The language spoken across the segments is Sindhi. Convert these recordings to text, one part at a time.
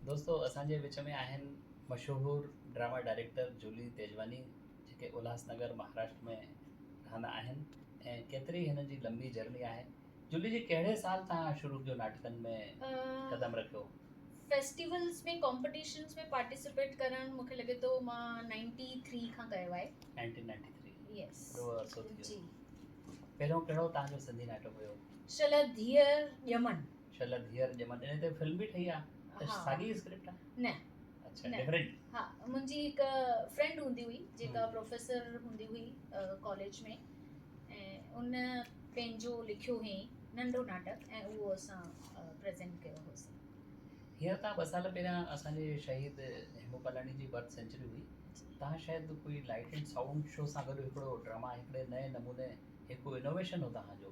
دوستو اسان جي وچ ۾ آهن مشهور ڊراما ڊائريڪٽر جولي تيجواني جيڪي الهاس نگر مهاراشٽر ۾ رهندا آهن ۽ ڪيتري هنن جي لمبي جرني آهي. جولي جي ڪهڙي سال تان شروع ڪيو ناٽڪن ۾ قدم رکيو؟ فيسٽيولز ۾ ڪامپٽيشنز ۾ پارٽيسپيٽ ڪرڻ مون کي لڳي ٿو مان نائنٽي ٿري کان ڪيو آهي. نائنٽين نائنٽي ٿري يس وڏو عرصو ٿي ويو. جي. پهريون ڪهڙو توهان جو سنڌي ناٽڪ هيو؟ شل ڌيئر ڄمن. شل ڌيئر ڄمن ان تي فلم به ٺهي آ ته ساڳي اسڪرپٽ آ؟ نه. اڇا ڊفرنٽ. ها منهنجي هڪ فرينڊ هوندي هئي جيڪا پروفيسر هوندي هئي ڪاليج ۾ ۽ ان پنهنجو لکيو هئائين ننڍو ناٽڪ ۽ اهو اسان پريزنٽ ڪيو هوسين. هينئر تان ٻه سال پهريان اسان جي شهيد هيمو پالاڻي جي برٿ سينچري هئي تان شايد ڪوئي لائيٽ اينڊ سائونڊ شو سان گڏ هڪڙو ڊراما هڪڙي نئين نموني هڪ انوويشن هو توهان جو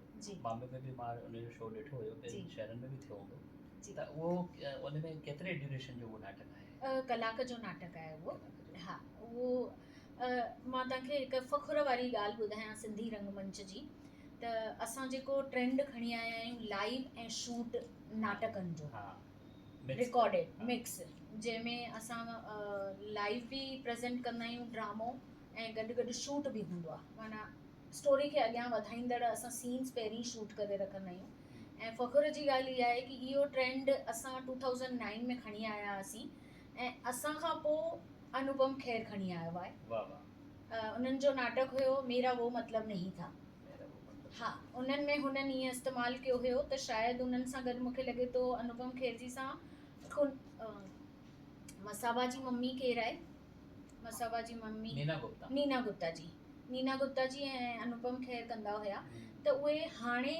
بامبي ۾ به مان ان جو شو ڏٺو هيو ٻين شهرن ۾ به ٿيو هوندو ته اهو ان ۾ ڪيتري ڊيوريشن جو اهو ناٽڪ آهي؟ ڪلاڪ جو ناٽڪ آهي اهو. ها اهو مان توهان کي هڪ فخر واري ڳالهه ٻڌايان سنڌي رنگ منچ جي ته اسان جيڪو ٽرينڊ کڻي آيا آهيون لائيو ۽ شوٽ ناٽڪن جو رڪارڊيڊ مڪس جنهن ۾ اسان لائيو به پريزنٽ ڪندا آهيون ڊرامو ۽ گڏ گڏ شوٽ به هوندو آهي معنيٰ اسٽوري کي اڳيان وڌائيندڙ اسان سينز پهرين شوٽ ڪري رکندا آهيون ۽ فخر جي ڳالهه اها آهي ڪي اهو ٽرينڊ اسان ٽو ٿائوزنڊ نائن ۾ کڻي آيا هئاسين ۽ اسان کان پوء انوپم کير کڻي آيو آهي. واه واه. انهن جو ناٽڪ هيو ميرا وو مطلب نهين ٿا. ميرا وو مطلب. ها انهن ۾ هنن ائين استعمال ڪيو هيو ته شايد انهن سان گڏ مونکي لڳي ٿو انوپم کير جي سان مسابا جي ممي ڪير آهي مسابا جي ممي نينا گپتا. نينا گپتا جي نينا گپتا جي ۽ انوپم کير ڪندا هيا ته اهي هاڻي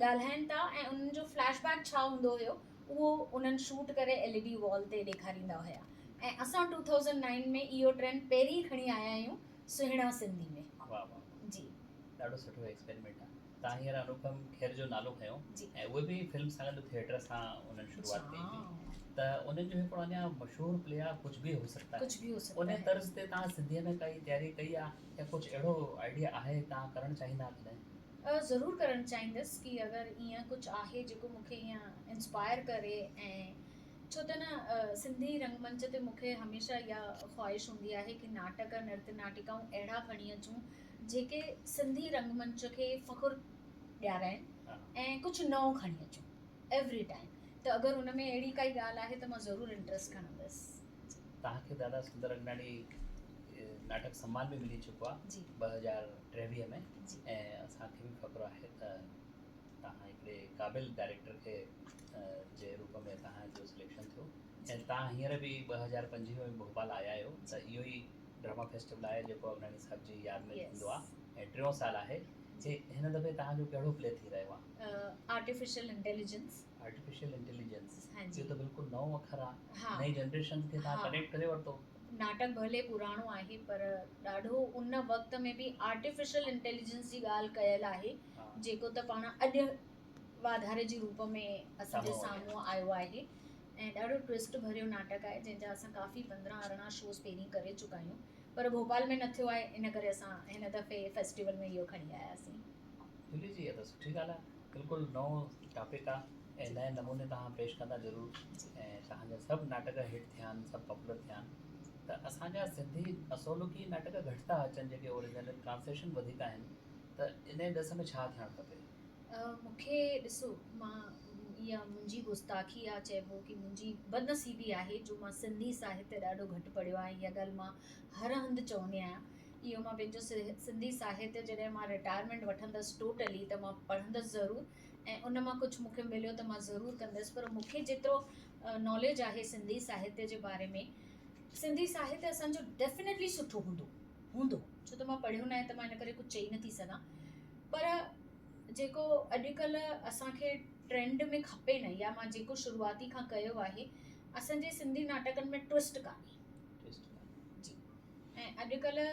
ڳالهائن ٿا ۽ انهن جو فليش بيڪ ڇا هوندو هيو اهو انهن شوٽ ڪري ايل اي ڊي وال تي ڏيکاريندا هيا ۽ اسان ٽو ٿائوزنڊ نائن ۾ اهو ٽرينڊ پهرين کڻي آيا آهيون سهڻا سنڌي ۾. واه واه واه جي. ڏاڍو سٺو ايڪسپيريمينٽ آ. تان هينئر انوپم کير جو نالو کنيو ۽ اهي به فلم سان گڏ ٿيٽر سان انهن شروعات ڪئي هئي ته انهن جو هڪڙو اڃا مشهور پلي آ ڪجھ ڀي هو سڪتا هي ان طرز تي تان سنڌي ۾ ڪائي تياري ڪئي آ يا ڪجھ اهڙو آئيڊيا آهي تان ڪرڻ چاهيندا ڪڏهن؟ ضرور ڪرڻ چاهيندس ڪي اگر ايئن ڪجھ آهي جيڪو مون کي ايئن انسپائر ڪري ۽ ڇو ته نه سنڌي رنگ منچ تي مون کي هميشه اها خواهش هوندي آهي ڪي ناٽڪ نرت ناٽڪائون اهڙا کڻي اچون جيڪي سنڌي رنگ منچ کي فخر ڏيارائن ۽ ڪجهه نئون کڻي اچون ايوري ٽائيم ته اگر ان ۾ اهڙي ڪائي ڳالهه آهي ته مان ضرور انٽرسٽ کڻندس. توهان کي دادا سندر اگناڻي ناٽڪ سمان به ملي چڪو آهي 2023 ۾ ۽ اسان کي به فخر آهي ته توهان هڪڙي قابل ڊائريڪٽر کي جي روپ ۾ توهان جو سليڪشن ٿيو ۽ توهان هينئر به 2025 ۾ ڀوپال آيا آهيو ته اهو ئي ڊراما فيسٽيول آهي جيڪو اگناڻي صاحب جي ياد ۾ ٿيندو آهي ۽ ٽيون سال آهي جي هن دفعي توهان جو ڪهڙو پلي ٿي رهيو آهي؟ Artificial intelligence. Artificial intelligence اهو ته بلڪل نئون اکر آهي نئين جنريشن کي توهان ڪنيڪٽ ڪري ورتو. ناٽڪ ڀلي پراڻو آهي پر ڏاڍو ان وقت ۾ به آرٽيفيشل انٽيليجنس جي ڳالهه ڪيل آهي جيڪو ته پاڻ اڄ واڌاري جي روپ ۾ اسان جي سامهون آيو آهي ۽ ڏاڍو ٽوئسٽ ڀريو ناٽڪ آهي جنهن جا اسان ڪافي پندرهن ارڙهن شوز پهرين ڪري چڪا آهيون پر ڀوپال ۾ نه ٿيو آهي ان ڪري اسان هن دفعي فيسٽيول ۾ اهو کڻي آياسين. جولي جي اها ته سٺي ڳالهه آهي بلڪل نئون ٽاپڪ آهي ۽ نئين نموني توهان پيش ڪندا ضرور ۽ توهان جا سڀ ناٽڪ هٽ ٿيا آهن سڀ پاپولر ٿيا آهن ته اسان جا سنڌي اصولوڪي ناٽڪ گهٽ ٿا اچن جيڪي اوريجنل ٽرانسليشن وڌيڪ آهن ته انهي ڏس ۾ ڇا ٿيڻ کپي؟ مون کي ڏسو مان اها منهنجي گستاخي آ چئبو ڪي منهنجي بدنصيبي آهي جو مان سنڌي ساهتيه ڏاڍو گهٽ پڙهيو آهي اها ڳالهه مان هر هنڌ چوندي آهيان اهو مان پنهنجو سنڌي ساهتيه جڏهن مان رٽائرمينٽ وٺندس ٽوٽلي ته مان پڙهندس ضرور ۽ ان مان ڪجهه مون کي مليو ته مان ضرور ڪندس پر مون کي جيترو ناليج آهي سنڌي ساهتيه جي باري ۾ سنڌي ساهتيه اسان جو ڊيفنيٽلي سٺو هوندو هوندو ڇو ته مان پڙهيو ناهي ته مان ان ڪري ڪجهه چئي نٿي سگهان پر جيڪو اڄڪلهه اسان کي ٽرينڊ ۾ کپي نه يا مان جيڪو شروعاتي کان ڪيو آهي اسان جي سنڌي ناٽڪن ۾ ٽوئسٽ ڪانهي جي ۽ اڄڪلهه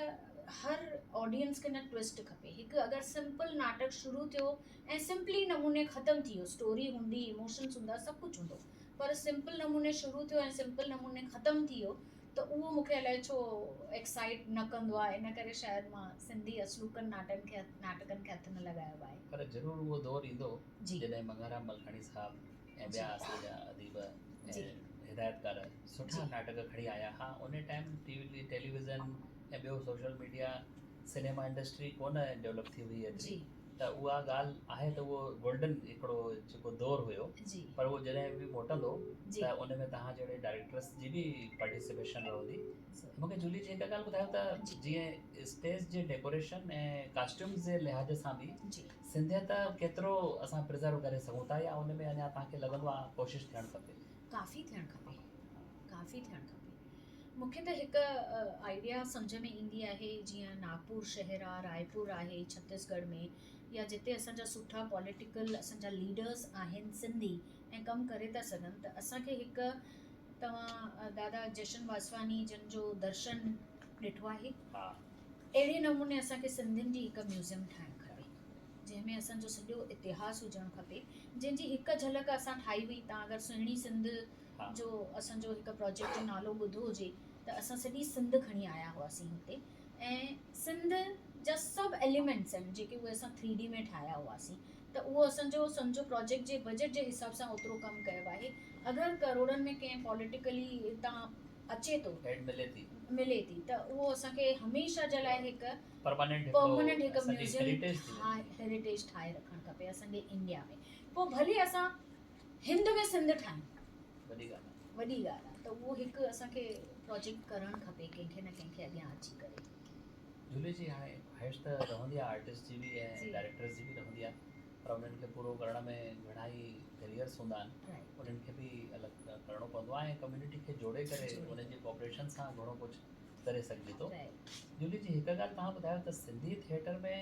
هر آڊينس کي نه ٽوئسٽ کپي هڪ اگر سمپل ناٽڪ شروع ٿيو ۽ سمپلي نموني ختم ٿي ويو اسٽوري هوندي ايموشنس هوندا سڀ ڪجهه هوندو پر سمپل نموني شروع ٿيو ۽ سمپل نموني ختم ٿي ويو ته اهو مون کي الائي ڇو ايڪسائيٽ نه ڪندو آهي ان ڪري شايد مان سنڌي اصلوڪن ناٽن کي ناٽڪن کي هٿ نه لڳايو آهي. پر ضرور اهو دور ايندو جڏهن منگهارام ملڪاڻي صاحب ۽ ٻيا اسان جا اديب ۽ هدايتڪار سٺا ناٽڪ کڻي آيا ها ان ٽائيم ٽي وي ٽيليويزن ۽ ٻيو سوشل ميڊيا سئنيما انڊسٽري ڪونه ڊيولپ ٿي هئي ايتري ته اها ڳالهه آهي ته اهو گولڊن هڪڙو جيڪو دور هيو پر اهو جڏهن به موٽندو ته ان ۾ توهان جهڙي ڊائريڪٽرس جي به پارٽيسپيشن رهندي. مون کي جولي جي هڪ ڳالهه ٻڌايو ته جيئن اسٽيج جي ڊيڪوريشن ۽ ڪاسٽيومز جي لحاظ سان به سنڌيت ڪيترو اسان پرزرو ڪري سگهون ٿا يا ان ۾ اڃا توهان کي لڳندو آهي ڪوشش ٿيڻ کپي؟ ڪافي ٿيڻ کپي ڪافي ٿيڻ کپي مون کي ته هڪ آئيڊيا سمجهه ۾ ايندي آهي جيئن ناگپور شهر آهي رائپور آهي ڇتيسڳڙهه ۾ يا جتي اسان جا سٺا پوليٽيڪل اسان جا ليڊرس آهن سنڌي ۽ ڪم ڪري ٿا سگهن ته اسان کي هڪ توهان دادا جشن واسواڻي جن جو درشن ڏٺو آهي؟ اهڙي نموني اسان کي سنڌين جي هڪ ميوزيم ٺاهڻ کپي جنهن ۾ اسان جو سڄو اتهاس هجڻ کپي جنهن جي هڪ جهلڪ اسان ٺاهي هئي تان اگر سهڻي سنڌ جو اسان جو هڪ پروجيڪٽ جو نالو ٻڌو هجي ته اسان سڄي سنڌ کڻي آيا هئاسين هتي ۽ سنڌ جا سڀ ايليمينٽس آهن جيڪي اهي اسان ٿري ڊي ۾ ٺاهيا هئاسين ته اهو اسان جو سمجهو پروجيڪٽ جي بجيٽ جي حساب سان اوترو ڪم ڪيو آهي اگر ڪروڙن ۾ ڪنهن پوليٽيڪلي هتان اچي ٿو ايڊ ملي ٿي ملي ٿي ته اهو اسان کي هميشه جي لاء هڪ پرماننٽ پرماننٽ هڪ ميوزيم هيريٽيج ٺاهي رکڻ کپي اسان جي انڊيا ۾ پوء ڀلي اسان هند ۾ سنڌ ٺاهيون وڏي ڳالهه آهي وڏي ڳالهه آهي ته اهو هڪ اسان کي پروجيڪٽ ڪرڻ کپي ڪنهن کي نه ڪنهن کي اڳيان اچي ڪري. جولي جي هاڻي خواهش ته رهندي آهي آرٽسٽ جي به ۽ ڊائريڪٽرس جي به رهندي آهي پر انهن کي پورو ڪرڻ ۾ گهڻا ئي بيريئرس هوندا آهن انهن کي به الڳ ڪرڻو پوندو آهي ۽ ڪميونٽي کي جوڙي ڪري انهن جي ڪوآپريشن سان گهڻو ڪجهه ڪري سگهجي ٿو. جولي جي هڪ ڳالهه توهان ٻڌايو ته سنڌي ٿيٽر ۾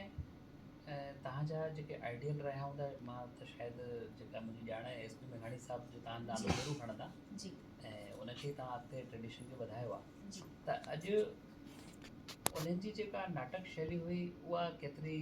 توهان جا جيڪي آئيڊيل رهيا هوندا مان ته شايد جيڪا منهنجي ڄاڻ آهي ايس پي ميگهاڻي صاحب جو توهان نالو ضرور کڻندا ۽ ان کي توهان اڳتي ٽريڊيشن کي وڌايو آهي ته اڄ انهن جي جيڪا ناٽڪ شيلي هئي اها ڪيتري.